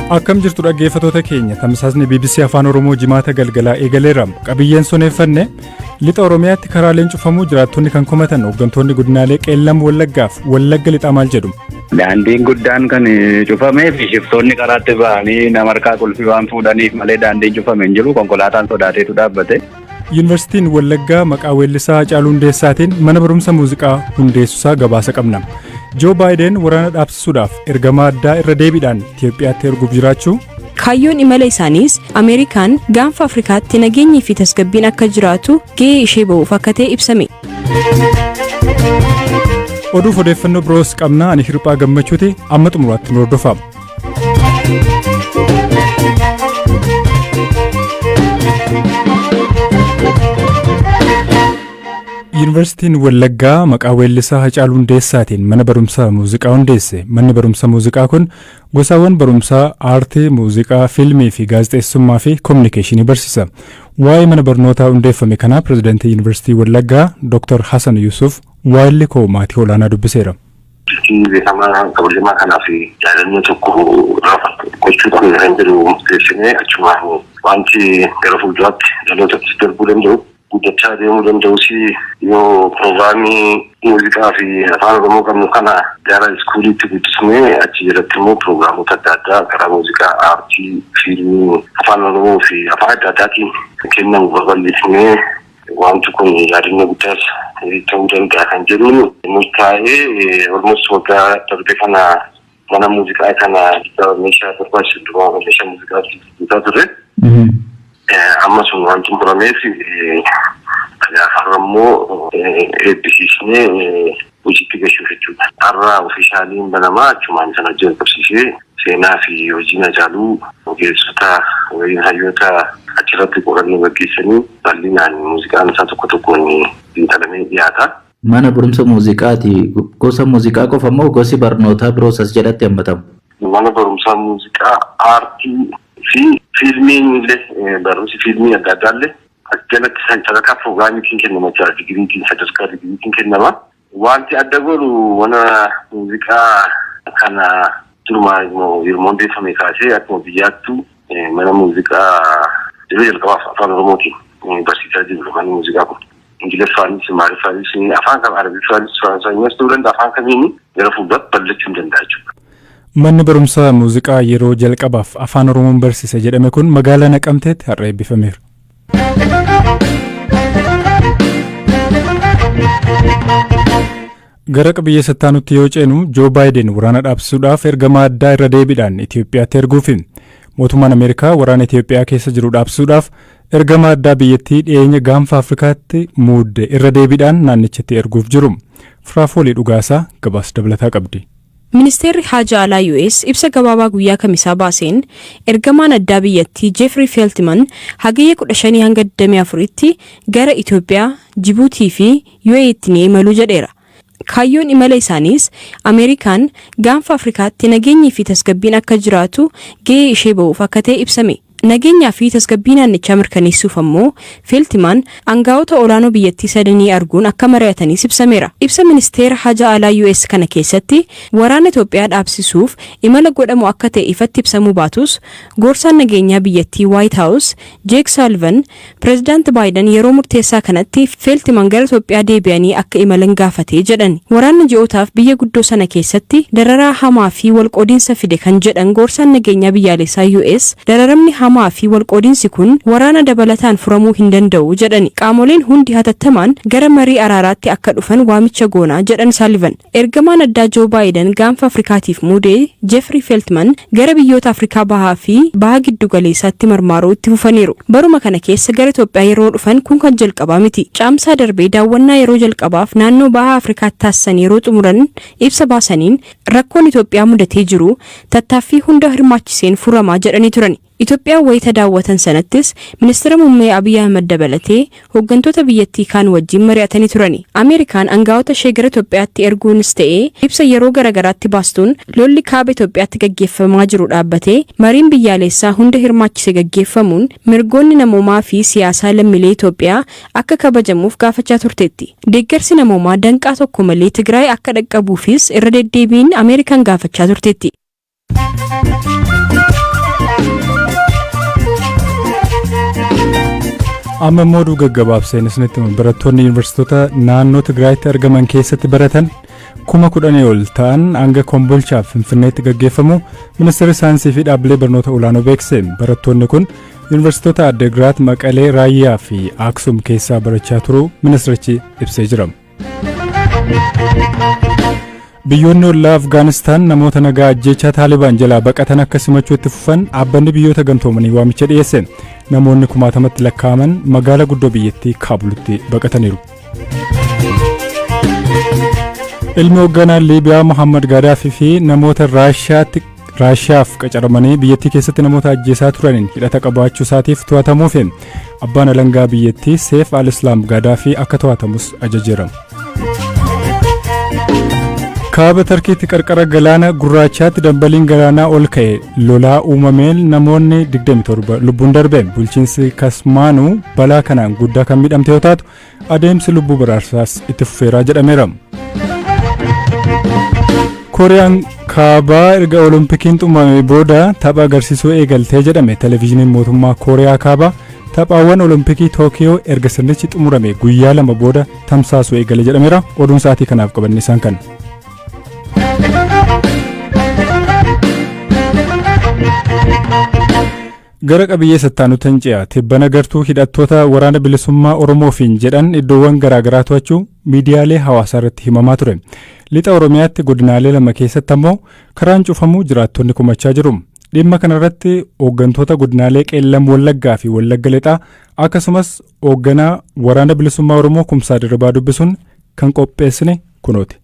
Akkam jirtu dhaggeeffattoota keenya? Tamsaasni BBC Afaan Oromoo Jimaata galgalaa eegaleera. Qabiyyeen soneeffanne: Lixa Oromiyaatti karaaleen cufamuu jiraattonni kan komatan hooggantoonni godinaalee Qeellam Wallaggaaf Wallagga Lixaa maal jedhu? Daandiin guddaan kan cufamee fi shiftoonni karaatti ba'anii nama harkaa qulfii waan fuudhaniif malee daandiin cufame hin jiru, konkolaataan sodaateetu dhaabbate. Yuunivarsiitiin Wallaggaa maqaa weellisaa Haacaaluu Hundeessaatiin mana barumsa muuziqaa hundeessuusaa gabaasa qabna. Joo Baayiden waraana dhaabsisuudhaaf ergamaa addaa irra deebiidhaan Itoophiyaatti erguuf jiraachuu. Kaayyoon imala isaaniis Ameerikaan Gaanfa Afrikaatti nageenyii fi tasgabbiin akka jiraatu gahee ishee ba'uuf akka ta'e ibsame. Oduuf odeeffannoo biroos qabna. Ani Hirphaa Gammachuuti, amma xumuraatti nu hordofaa. Yuunivarsiitiin Wallaggaa maqaa weellisaa Hacaaluu Hundeessaatiin mana barumsaa muuziqaa hundeesse. Manni barumsa muuziqaa kun gosaawwan barumsaa aartii, muuziqaa, fiilmii fi gaazexeessummaa fi kominikeeshinii barsiisa. Waa'ee mana barnootaa hundeeffame kanaa pirezidaantii Yuunivarsiitii Wallaggaa Dr. Hasan Yusuf waayilli koo maatii olaanaa dubbiseera. Artistii beekamaa kabajamaa kanaaf yaadannoo tokko rafa gochuu qabna kan jedhu murteessinee, achumaan wanti gara fuulduraatti dhalootatti darbuu danda'u, guddachaa deemuu danda'us, yoo pirogiraamii muuziqaa fi Afaan Oromoo qabnu kana gara iskuuliitti guddisnee, achi jalatti immoo pirogiraamota adda addaa karaa muuziqaa, aartii, fiilmii Afaan Oromoo fi afaan adda addaatiin kennamu babal'isnee, wanti kun yaadannoo guddaas ta'uu danda'a kan jedhuun murtaa'ee, almost waggaa darbe kana mana muuziqaa kana meeshaa barbaachisu hundumaa meeshaa muuziqaa guutaa turre. Amma sun waan xumurameef, har'a immoo eebbisiisnee hojiitti gashuuf jechuudha. Har'a officialiin banamaa, achumaan sana jalqabsiisee seenaa fi hojii Hacaaluu ogeessota waliin, hayyoota achirratti qorannoo gaggeessanii, bal'inaan muuziqaan isaa tokko tokkoon xiinxalamee dhiyaata. Mana barumsa muuziqaati. Gosa muuziqaa qofa moo gosi barnootaa biroos as jalatti hammatamu? Mana barumsaa muuziqaa, aartii fi fiilmiin illee, barumsi fiilmii adda addaa illee as jalatti sadarkaa pirogiraamiitiin kennama jechuudha. Digiriitiin, sadarkaa digiriitiin kennama. Wanti adda godhu, mana muuziqaa kana durumaa yeroo hundeeffame kaasee akkuma biyyaattu mana muuziqaa yeroo jalqabaaf Afaan Oromootiin barsiisaa jiru manni muuziqaa kun. Ingiliffaanis, Maariffaanis, afaan kam, Arabiffaanis, Faransaayis ta'uu danda'a, afaan kamiin gara fuulduraatti bal'achuu hin danda'a jechuudha. Manni barumsaa muuziqaa yeroo jalqabaaf Afaan Oromoon barsiisa jedhame kun magaalaa Naqamteetti har'a eebbifameera. Gara qabiyyee sattaanutti yoo ceenu, Joo Baayiden waraana dhaabsisuudhaaf ergamaa addaa irra deebiidhaan Itoophiyaatti erguufi. Mootummaan Ameerikaa waraana Itoophiyaa keessa jiru dhaabsisuudhaaf ergamaa addaa biyyattii dhiyeenya Gaanfa Afrikaatti muudde irra deebiidhaan naannichatti erguuf jiru. Firaafoolii Dhugaasaa gabaasa dabalataa qabdi. Ministeerri Haja Alaa US ibsa gabaabaa guyyaa Kamisaa baaseen, ergamaan addaa biyyattii Jeffrey Feltman Hagayya 15 hanga 24tti gara Itoophiyaa, Jibuutii fi UAEtti ni imalu jedheera. Kaayyoon imala isaaniis Ameerikaan Gaanfa Afrikaatti nageenyii fi tasgabbiin akka jiraatu gahee ishee ba'uuf akka ta'e ibsame. Nageenyaa fi tasgabbii naannichaa mirkaneessuuf ammoo Feeltimaan aangaa'ota olaanoo biyyattii sadanii arguun akka mari'ataniis ibsameera. Ibsa ministeera haja alaa US kana keessatti waraana Itoophiyaa dhaabsisuuf imala godhamu akka ta'e ifatti ibsamuu baatus, gorsaan nageenyaa biyyattii White House Jake Sullivan Pireezidaanti Baayiden yeroo murteessaa kanatti Feeltimaan gara Itoophiyaa deebi'anii akka imalan gaafatee jedhan. Waraanni ji'ootaaf biyya guddoo sana keessatti dararaa hamaa fi walqoodiinsa fide kan jedhan gorsaan nageenyaa biyyaalessaa US, dararamni hamaa fi walqoodiinsi kun waraana dabalataan furamuu hin danda'u jedhani. Qaamoleen hundi hatattamaan gara marii araaraatti akka dhufan waamicha goonaa jedhan Sullivan. Ergamaan addaa Joo Baayiden Gaanfa Afrikaatiif muudee Jeffrey Feltman gara biyyoota Afrikaa Bahaa fi Baha Giddu Galeessaatti marmaaruu itti fufaniiru. Baruma kana keessa gara Itoophiyaa yeroo dhufan kun kan jalqabaa miti. Caamsaa darbee daawwannaa yeroo jalqabaaf naannoo Baha Afrikaatti taasisan yeroo xumuran ibsa baasaniin, rakkoon Itoophiyaa mudatee jiru tattaaffii hunda hirmaachiseen furamaa jedhanii turan. Itoophiyaan wayita daawwatan sanattis Ministeera Muummee Abiy Ahmad dabalatee hooggantoota biyyattii kaan wajjin mari'atanii turani. Ameerikaan aangaa'ota ishee gara Itoophiyaatti erguunis ta'ee ibsa yeroo garagaraatti baastuun, lolli kaaba Itoophiyaatti gaggeeffamaa jiru dhaabbatee mariin biyyaalessaa hunda hirmaachise gaggeeffamuun mirgoonni namoomaa fi siyaasaa lammiilee Itoophiyaa akka kabajamuuf gaafachaa turteetti. Deeggarsi namoomaa danqaa tokko malee Tigraay akka dhaqqabuufis irra deddeebiin Ameerikaan gaafachaa turteetti. Amma immoo oduu gaggabaabseen isinitti hima. Barattoonni yuunivarsiitota naannoo Tigraayitti argaman keessatti baratan 10,000 ol ta'an hanga Kombolchaaf Finfinneetti gaggeeffamu Ministeerri Saayinsii fi Dhaabbilee Barnoota Olaanoo beeksise. Barattoonni kun yuunivarsiitota Addegraat, Maqalee, Raayyaa fi Aksum keessaa barachaa turuu ministerichi ibsee jira. Biyyoonni ollaa Afgaanistaan namoota nagaa ajjeechaa Taalibaan jalaa baqatan akka simachuu itti fufan dhaabbanni biyyoota gamtoomanii waamicha dhiyeesse. Namoonni kumaatamatti lakkaa'aman magaala guddoo biyyattii Kaabulitti baqataniiru. Ilmi hoogganaa Liibiyaa Mohammad Gaadaafii fi namoota Raashiyaatti Raashiyaaf qacaramanii biyyattii keessatti namoota ajjeesaa turaniin hidhata qabaachuu isaatiif to'atamuufi abbaan alangaa biyyattii Seef al-Islaam Gaadaafii akka to'atamus ajajeera. Kaaba Tarkiitti qarqara galaana gurraachaatti dambaliin galaanaa ol ka'e lolaa uumameen namoonni 27 lubbuun darbe. Bulchiinsi Kasmaanuu balaa kanaan guddaa kan miidhamte yoo taatu, adeemsi lubbuu baraarsaas itti fufeeraa jedhameera. Kooriyaan Kaabaa erga Oloompikiin xumurame booda tapha agarsiisuu eegaltee jedhame. Televezyiiniin mootummaa Kooriyaa Kaabaa taphaawwan Olompikii Tookiyoo erga sirnichi xumurame guyyaa 2 booda tamsaasuu eegale jedhameera. Oduun sa'aatii kanaaf qabanne isaan kana. Gara qabiyyee sattaanutti hin ce'a. Tibbana gartuu hidhattoota waraana bilisummaa Oromoofiin jedhan iddoowwan garaagaraa to'achuu miidiyaalee hawaasaa irratti himamaa ture. Lixa Oromiyaatti godinaalee 2 keessatti ammoo karaan cufamuu jiraattonni komachaa jiru. Dhimma kanarratti hooggantoota godinaalee Qeellam Wallaggaa fi Wallagga Lixaa akkasumas hoogganaa waraana bilisummaa Oromoo Kumsaa Dirribaa dubbisuun kan qopheessine kunooti.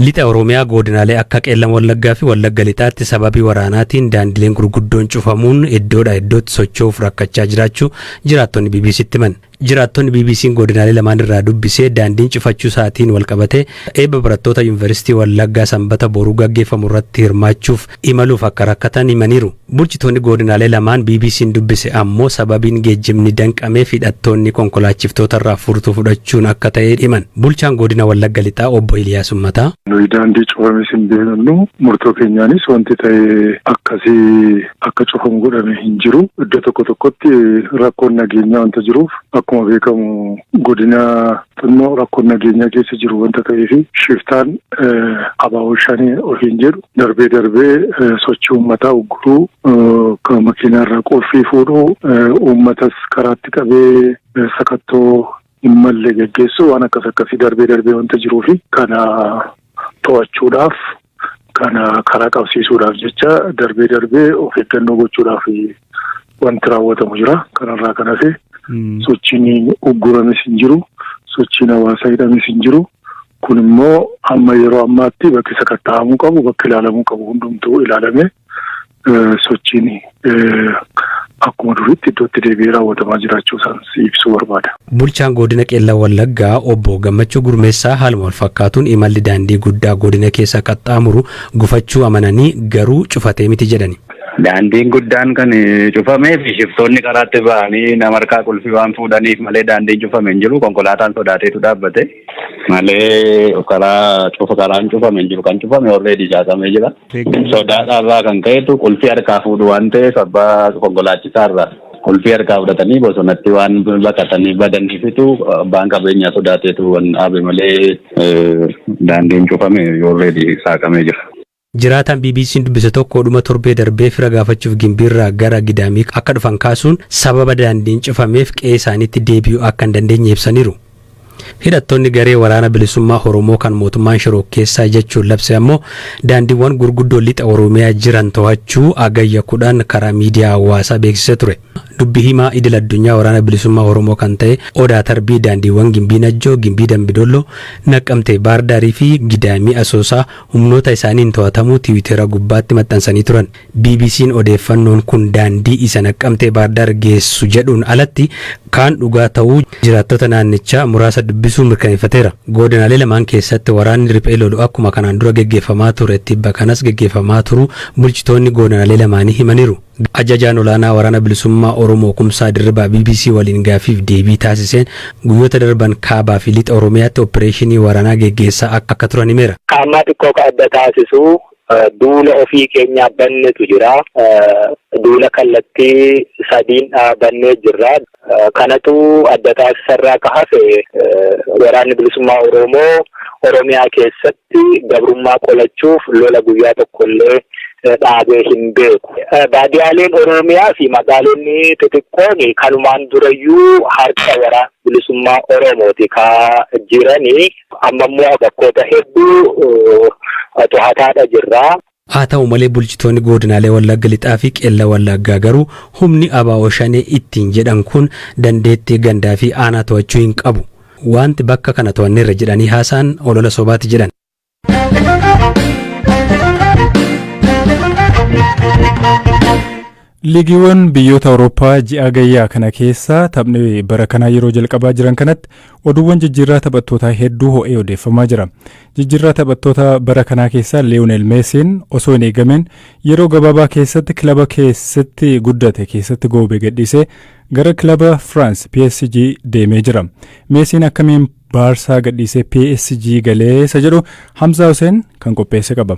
Lixa Oromiyaa goodinaalee akka Qeellam Wallaggaa fi Wallagga Lixaatti sababii waraanaatiin daandileen gurguddoon cufamuun iddoodhaa iddootti socho'uuf rakkachaa jiraachuu jiraattonni BBCtti himan. Jiraattonni BBC'n godinaalee lamaan irraa dubbise daandiin cufachuu isaatiin walqabatee eebba barattoota Yuunivarsiitii Wallaggaa Sanbata boruu gaggeeffamu irratti hirmaachuuf imaluuf akka rakkatan himaniiru. Bulchitoonni godinaalee lamaan BBC'n dubbise ammoo sababiin geejjibni danqameef hidhattoonni konkolaachiftoota furtuu fudhachuun akka ta'e himan. Bulchaan godina Wallagga Lixaa Obbo Iliyaas Ummataa. Nuyi daandii cufames hin beeknu, murtoo keenyaanis wanti ta'e akkasii akka cufamu godhame hin jiru. Iddoo tokko tokkotti rakkoon nageenyaa wanta jiruuf, akkuma beekamu godina xinnoo rakkoon nageenyaa keessa jiru wanta ta'eef, shiftaan abaaboo shanii ofiin jedhu darbee darbee sochii uummataa ugguruu, kan makiinaa irraa qulfii fuudhuu, uummatas karaatti qabee sakattoo hin malle geggeessuu, waan akkas akkasii darbee darbee wanta jiruu fi kana to'achuudhaaf, kana karaa qabsiisuudhaaf jecha darbee darbee of eeggannoo gochuudhaaf wanti raawwatamu jira. Kanarraa kan hafe sochiin uggurames hin jiru, sochiin hawaasaa hidhames hin jiru. Kun immoo amma yeroo ammaatti bakki sakatta'amuu qabu, bakki ilaalamuu qabu hundumtuu ilaalame, sochiin akkuma duriitti iddootti deebi'ee raawwatamaa jiraachuu isaan ibsuu barbaada. Bulchaan godina Qeellam Wallaggaa Obbo Gammachuu Gurmeessaa haaluma wal fakkaatuun imalli daandii guddaa godina keessa qaxxaamuru gufachuu amananii garuu cufatee miti jedhani. Daandiin guddaan kan cufamee fi shiftoonni karaatti ba'anii nama harkaa qulfii waan fuudhaniif malee daandiin cufame hin jiru. Konkolaataan sodaateetu dhaabbate malee karaa cufa karaan cufame hin jiru. Kan cufame already caasamee jira. Sodaadhaarraa kan ka'etu qulfii harkaa fuudhu waan ta'eef, abbaa konkolaachisaarraa qulfii harkaa fudhatanii bosonatti waan baqatanii badaniifitu abbaan qabeenyaa sodaateetu waan dhaabe malee daandiin cufame already saaqamee jira. Jiraataan BBC'n dubbise tokko dhuma torbee darbee fira gaafachuuf Gimbiirraa gara Gidaamii akka dhufan kaasuun sababa daandiin cufameef qe'ee isaaniitti deebi'uu akka hin dandeenye ibsaniiru. Hidhattoonni garee waraana bilisummaa Oromoo kan mootummaan shororkeessaa jechuun labse ammoo daandiiwwan gurguddoo lixa Oromiyaa jiran to'achuu Hagayya 10 karaa miidiyaa hawaasaa beeksisee ture. Dubbi himaa idil addunyaa waraana bilisummaa Oromoo kan ta'e Odaa Tarbii daandiiwwan Gimbii Najjoo, Gimbii Dambidolloo, Naqqamtee Baardaarii fi Gidaamii Asoosaa humnoota isaaniin to'atamuu Tiwiitera gubbaatti maxxansanii turan. BBC'n odeeffannoon kun daandii isa Naqqamtee Baardaar geessu jedhuun alatti kaan dhugaa ta'uu jiraattota naannichaa muraasa dubbisuun mirkaneeffateera. Godinaalee lamaan keessatti waraanni riphee lolu akkuma kanaan dura geggeeffamaa ture tibba kanas geggeeffamaa turuu bulchitoonni godinaalee lamaanii himaniiru. Ajajaan olaanaa waraana bilisummaa Oromoo Kumsaa Dirribaa BBC waliin gaaffiif deebii taasiseen guyyoota darban kaabaa fi lixa Oromiyaatti oppireeshinii waraanaa geggeessaa akka turan himeera. Qaammaa xiqqoo ka adda taasisu duula ofii keenyaa bannetu jira. Duula kallattii sadiin dhaabannee jirra. Kanatu adda taasisarraa ka hafe Waraanni Bilisummaa Oromoo Oromiyaa keessatti gabrummaa qolachuuf lola guyyaa tokkollee dhaabee hin beeku. Baadiyaaleen Oromiyaa fi magaalonni xixiqqoon kanumaan durayyuu harka Waraana Bilisummaa Oromooti ka jirani. Amma immoo bakkoota hedduu to'ataadha jirra. Haa ta'u malee, bulchitoonni godinaalee Wallagga Lixaa fi Qeella Wallaggaa garuu humni ABO Shanee ittiin jedhan kun dandeettii gandaa fi aanaa to'achuu hin qabu. Wanti bakka kana to'anneerra jedhanii haasa'an olola sobaati jedhan. Liigiiwwan biyyoota Awurooppaa ji'a gayyaa kana keessa taphni bara kanaa yeroo jalqabaa jiran kanatti oduuwwan jijjiirraa taphattootaa hedduu ho'ee odeeffamaa jira. Jijjiirraa taphattoota bara kanaa keessaa Leeyoonel Meesiin osoo hin eegamin yeroo gabaabaa keessatti kilaba keessatti guddate keessatti goobee gadhiisee gara kilaba Firaans PSG deemee jira. Meesiin akkamiin Baarsaa gadhiisee PSG galee isa jedhu Hamzaa Hussein kan qopheesse qaba.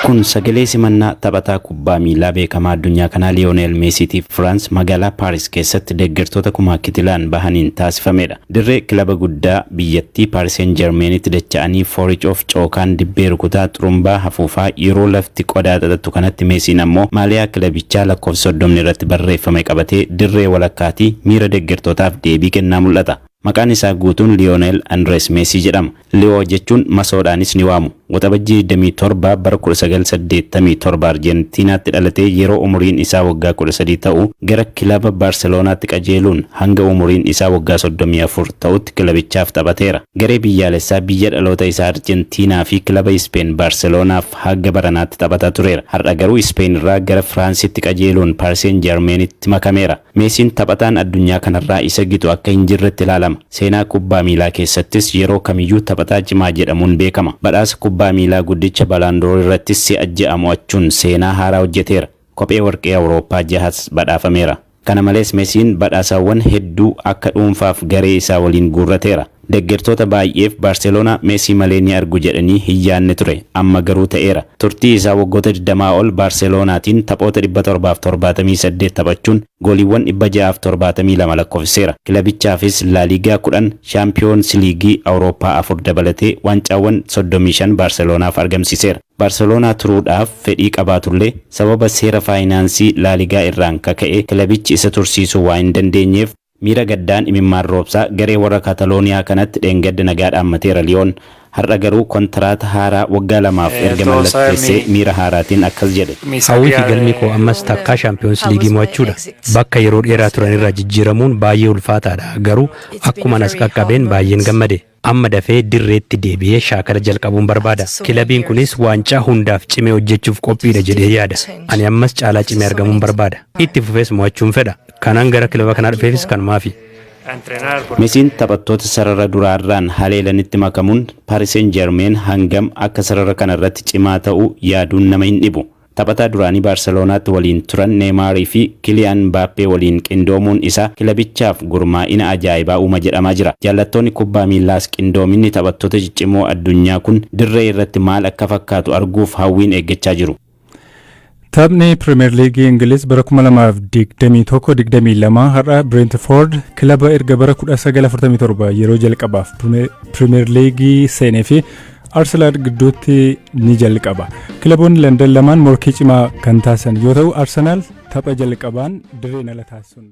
Kun sagalee simannaa taphataa kubbaa miilaa beekamaa addunyaa kanaa Liyoonel Meesiitiif Firaans magaalaa Paaris keessatti deeggartoota kumaa kitilaan bahaniin taasifamedha. Dirree kilaba guddaa biyyattii Paaris Seen Jarmeenitti dacha'anii fooricoof cookaan dibbee rukutaa xurumbaa hafuufaa yeroo lafti qodaa xaxattu kanatti Meesiin ammoo maaliyaa kilabichaa lakkoofsa 30 irratti barreeffame qabatee dirree walakkaatii miira deeggartootaaf deebii kennaa mul'ata. Maqaan isaa guutuun Liyoonel Andrees Meesii jedhama. Liyoo jechuun masoodhaanis ni waamu. Waxabajjii 27 bara 1987 Arjentiinaatti dhalatee yeroo umuriin isaa waggaa 13 ta'u gara kilaba Baarseloonaatti qajeeluun hanga umuriin isaa waggaa 34 ta'utti kilabichaaf taphateera. Garee biyyaalessaa biyya dhaloota isaa Arjentiinaa fi kilaba Ispeen Baarseloonaaf haga baranaatti taphataa tureera. Har'a garuu Ispeen irraa gara Firaansitti qajeeluun Paariseen Jarmeenitti makameera. Meesiin taphataan addunyaa kanarraa isa gitu akka hin jirretti ilaalama. Seenaa kubbaa miilaa keessattis yeroo kamiyyuu taphataa cimaa jedhamuun beekama. Badhaasa kubbaa miilaa guddicha Balaandoor irrattis si'a 6 mo'achuun seenaa haaraa hojjeteera. Kophee warqee Awurooppaa jahas badhaafameera. Kana malees Mesiin badhaasawwan hedduu akka dhuunfaaf garee isaa waliin guurrateera. Deggertoota baay'eef Baarseloonaa Meesii malee ni argu jedhanii hin yaadne ture. Amma garuu ta'eera. Turtii isaa waggoota 20 ol Baarseloonaatiin taphoota 778 taphachuun gooliiwwan 672 lakkoofsiseera. Kilabichaafis Laaliigaa 10, Shaampiyoonsi Liigii Awurooppaa 4 dabalatee waancaawwan 35 Baarseloonaaf argamsiiseera. Baarseloonaa turuudhaaf fedhii qabaatullee sababa seera faayinaansii Laaligaa irraan ka ka'e kilabichi isa tursiisuu waan hin dandeenyeef miira gaddaan imimmaan roobsaa garee warra Kaatalooniyaa kanatti dheengadda nagaa dhaammateera Liyoon. Har'a garuu kontiraata haaraa waggaa lamaaf erga mallatteessee miira haaraatiin akkas jedhe. Hawwii fi galmi koo ammas takkaa Shaampiyoonsi Liigii mo'achuudha. Bakka yeroo dheeraa turan irraa jijjiiramuun baay'ee ulfaataadha, garuu akkuman as qaqqabeen baay'een gammade. Amma dafee dirreetti deebi'ee shaakala jalqabuun barbaada. Kilabiin kunis waancaa hundaaf cimee hojjechuuf qophiidha jedhee yaada. Ani ammas caalaa cimee argamuun barbaada. Itti fufees mo'achuun fedha. Kanan gara kilaba kanaa dhufeefis kanumaafi. Mesiin taphattoota sarara duraarraan haleelanitti makamuun Paris Saint-Germain hangam akka sarara kanarratti cimaa ta'u yaaduun nama hin dhibu. Taphataa duraanii Baarseloonaatti waliin turan Neemaarii fi Kiliyaan Mbaappee waliin qindoomuun isaa kilabichaaf gurmaa'ina ajaa'ibaa uuma jedhamaa jira. Jaallattoonni kubbaa miillaas qindoominni taphattoota ciccimoo addunyaa kun dirree irratti maal akka fakkaatu arguuf hawwiin eeggachaa jiru. Taphni Pirimeer Liigii Ingiliz bara 2021-22 har'a Brentford kilaba erga bara 1947 yeroo jalqabaaf Pirimeer Liigii seenee fi Arsenaal gidduutti ni jalqaba. Kilaboonni Landan lamaan morkii cimaa kan taasisan yoo ta'u, Arsenaal tapha jalqabaan dirreen ala taasisuun.